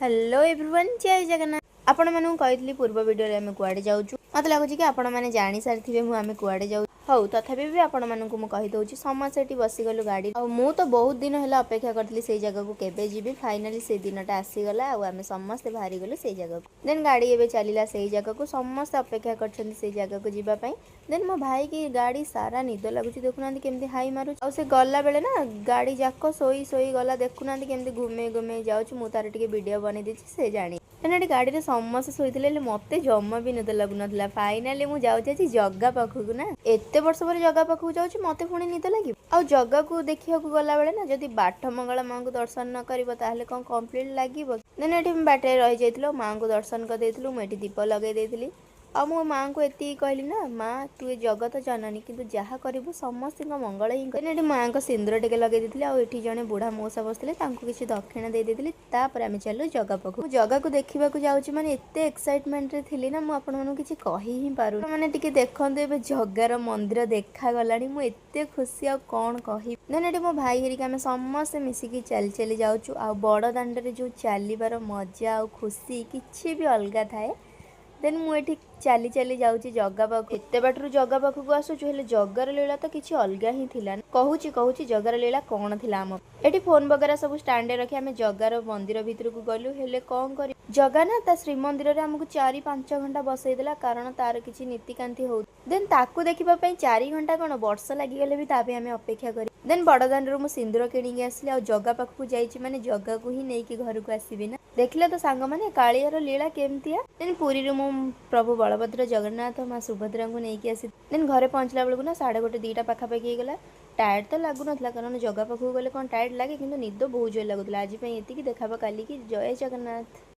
Hello everyone, ଜୟ ଜଗନ୍ନାଥ। ଆପଣମାନଙ୍କୁ କହିଥିଲି ପୂର୍ବ ଭିଡ଼ିଓରେ ଆମେ କୁଆଡ଼େ ଯାଉଛୁ। ମୋତେ ଲାଗୁଛି କି ଆପଣମାନେ ଜାଣିସାରିଥିବେ ଆମେ କୁଆଡ଼େ ଯାଉଛୁ। ହଉ, ତଥାପି ବି ଆପଣମାନଙ୍କୁ ମୁଁ କହିଦେଉଛି। ସମସ୍ତେ ଏଠି ବସିଗଲୁ ଗାଡ଼ି। ଆଉ ମୁଁ ତ ବହୁତ ଦିନ ହେଲା ଅପେକ୍ଷା କରିଥିଲି ସେଇ ଜାଗାକୁ କେବେ ଯିବି। ଫାଇନାଲି ସେଇ ଦିନଟା ଆସିଗଲା ଆଉ ଆମେ ସମସ୍ତେ ବାହାରିଗଲୁ ସେଇ ଜାଗାକୁ। ଦେନ୍ ଗାଡ଼ି ଏବେ ଚାଲିଲା ସେଇ ଜାଗାକୁ। ସମସ୍ତେ ଅପେକ୍ଷା କରିଛନ୍ତି ସେଇ ଜାଗାକୁ ଯିବା ପାଇଁ। ଦେନ୍ ମୋ ଭାଇକି ଗାଡ଼ି ସାରା ନିଦ ଲାଗୁଛି, ଦେଖୁନାହାନ୍ତି କେମିତି ହାଇ ମାରୁଛି। ଆଉ ସେ ଗଲାବେଳେ ନା ଗାଡ଼ି ଯାକ ଶୋଇ ଶୋଇ ଗଲା, ଦେଖୁନାହାନ୍ତି କେମିତି ଘୁମେଇ ଘୁମେଇ ଯାଉଛି। ମୁଁ ତାର ଟିକେ ଭିଡ଼ିଓ ବନେଇ ଦେଇଛି, ସେ ଜାଣି। ଦେନ୍ ଏଠି ଗାଡ଼ିରେ ସମସ୍ତେ ଶୋଇଥିଲେ, ହେଲେ ମୋତେ ଜମା ବି ନିଦ ଲାଗୁନଥିଲା। ଫାଇନାଲି ମୁଁ ଯାଉଛି ଆଜି ଜଗା ପାଖକୁ ନା, ଏତେ ବର୍ଷ ପରେ ଜଗା ପାଖକୁ ଯାଉଛି, ମୋତେ ପୁଣି ନିଦ ଲାଗିବ? ଆଉ ଜଗାକୁ ଦେଖିବାକୁ ଗଲାବେଳେ ନା ଯଦି ବାଟ ମଙ୍ଗଳା ମାଆଙ୍କୁ ଦର୍ଶନ ନ କରିବ, ତାହେଲେ କ'ଣ କମ୍ପ୍ଲିଟ୍ ଲାଗିବ? ଦେନ୍ ଏଠି ମୁଁ ବାଟରେ ରହିଯାଇଥିଲୁ, ମାଆଙ୍କୁ ଦର୍ଶନ କରିଦେଇଥିଲୁ। ମୁଁ ଏଠି ଦୀପ ଲଗେଇ ଦେଇଥିଲି ଆଉ ମୋ ମାଆଙ୍କୁ ଏତିକି କହିଲି ନା, ମା, ତୁ ଏ ଜଗତ ଜନନୀ, କିନ୍ତୁ ଯାହା କରିବୁ ସମସ୍ତଙ୍କ ମଙ୍ଗଳ ହିଁ କରିବୁ। ଏଠି ମାଆଙ୍କ ସିନ୍ଦୁର ଟିକେ ଲଗେଇ ଦେଇଥିଲି ଆଉ ଏଠି ଜଣେ ବୁଢ଼ା ମଉସା ବସିଥିଲେ, ତାଙ୍କୁ କିଛି ଦକ୍ଷିଣା ଦେଇ ଦେଇଥିଲି। ତାପରେ ଆମେ ଚାଲିଲୁ ଜଗା ପାଖକୁ। ମୁଁ ଜଗାକୁ ଦେଖିବାକୁ ଯାଉଛି ମାନେ ଏତେ ଏକ୍ସାଇଟମେଣ୍ଟରେ ଥିଲି ନା, ମୁଁ ଆପଣମାନଙ୍କୁ କିଛି କହି ହିଁ ପାରୁନି। ମାନେ ଟିକେ ଦେଖନ୍ତୁ, ଏବେ ଜଗାର ମନ୍ଦିର ଦେଖାଗଲାଣି। ମୁଁ ଏତେ ଖୁସି ଆଉ କ'ଣ କହିବି। ଦେନ୍ ଏଠି ମୋ ଭାଇ ହେରିକା ଆମେ ସମସ୍ତେ ମିଶିକି ଚାଲି ଚାଲି ଯାଉଛୁ। ଆଉ ବଡ଼ ଦାଣ୍ଡରେ ଯେଉଁ ଚାଲିବାର ମଜା ଆଉ ଖୁସି କିଛି ବି ଅଲଗା ଥାଏ। ଦେନ୍ ମୁଁ ଏଠି ଚାଲି ଚାଲି ଯାଉଛି ଜଗା ପାଖକୁ। ଏତେ ବାଟରୁ ଜଗା ପାଖକୁ ଆସୁଛୁ, ହେଲେ ଜଗାର ଲୀଳା ତ କିଛି ଅଲଗା ହିଁ ଥିଲା। କହୁଛି କହୁଛି ଜଗାର ଲୀଳା କ'ଣ ଥିଲା। ଆମ ଏଠି ଫୋନ୍ ବଗେରା ସବୁ ଷ୍ଟାଣ୍ଡରେ ରଖି ଆମେ ଜଗାର ମନ୍ଦିର ଭିତରକୁ ଗଲୁ। ହେଲେ କ'ଣ କରିବୁ, ଜଗା ନା ତା ଶ୍ରୀମନ୍ଦିରରେ ଆମକୁ 4-5 ଘଣ୍ଟା ବସେଇ ଦେଲା, କାରଣ ତାର କିଛି ନୀତିକାନ୍ତି ହଉ। ଦେନ୍ ତାକୁ ଦେଖିବା ପାଇଁ 4 ଘଣ୍ଟା କ'ଣ, ବର୍ଷ ଲାଗିଗଲେ ବି ତା ପାଇଁ ଆମେ ଅପେକ୍ଷା କରିବୁ। ଦେନ୍ ବଡ଼ଦାଣ୍ଡରୁ ମୁଁ ସିନ୍ଦୁର କିଣିକି ଆସିଲି। ଆଉ ଜଗା ପାଖକୁ ଯାଇଛି ମାନେ ଜଗାକୁ ହିଁ ନେଇକି ଘରକୁ ଆସିବି ନା। ଦେଖିଲେ ତ ସାଙ୍ଗମାନେ, କାଳିଆର ଲୀଳା କେମିତିଆ? ଦେନ୍ ପୁରୀରୁ ମୁଁ ପ୍ରଭୁ ବଳଭଦ୍ର, ଜଗନ୍ନାଥ, ମା ସୁଭଦ୍ରାଙ୍କୁ ନେଇକି ଆସି ଦେନ୍ ଘରେ ପହଞ୍ଚିଲା ବେଳକୁ ନା 1:30, 2ଟା ପାଖାପାଖି ହେଇଗଲା। ଟାୟାର୍ଡ଼ ତ ଲାଗୁନଥିଲା, କାରଣ ଜଗା ପାଖକୁ ଗଲେ କ'ଣ ଟାୟାର୍ଡ଼ ଲାଗେ? କିନ୍ତୁ ନିଦ ବହୁତ ଜୋର ଲାଗୁଥିଲା। ଆଜି ପାଇଁ ଏତିକି, ଦେଖାହେବ କାଲିକି। ଜୟ ଜଗନ୍ନାଥ।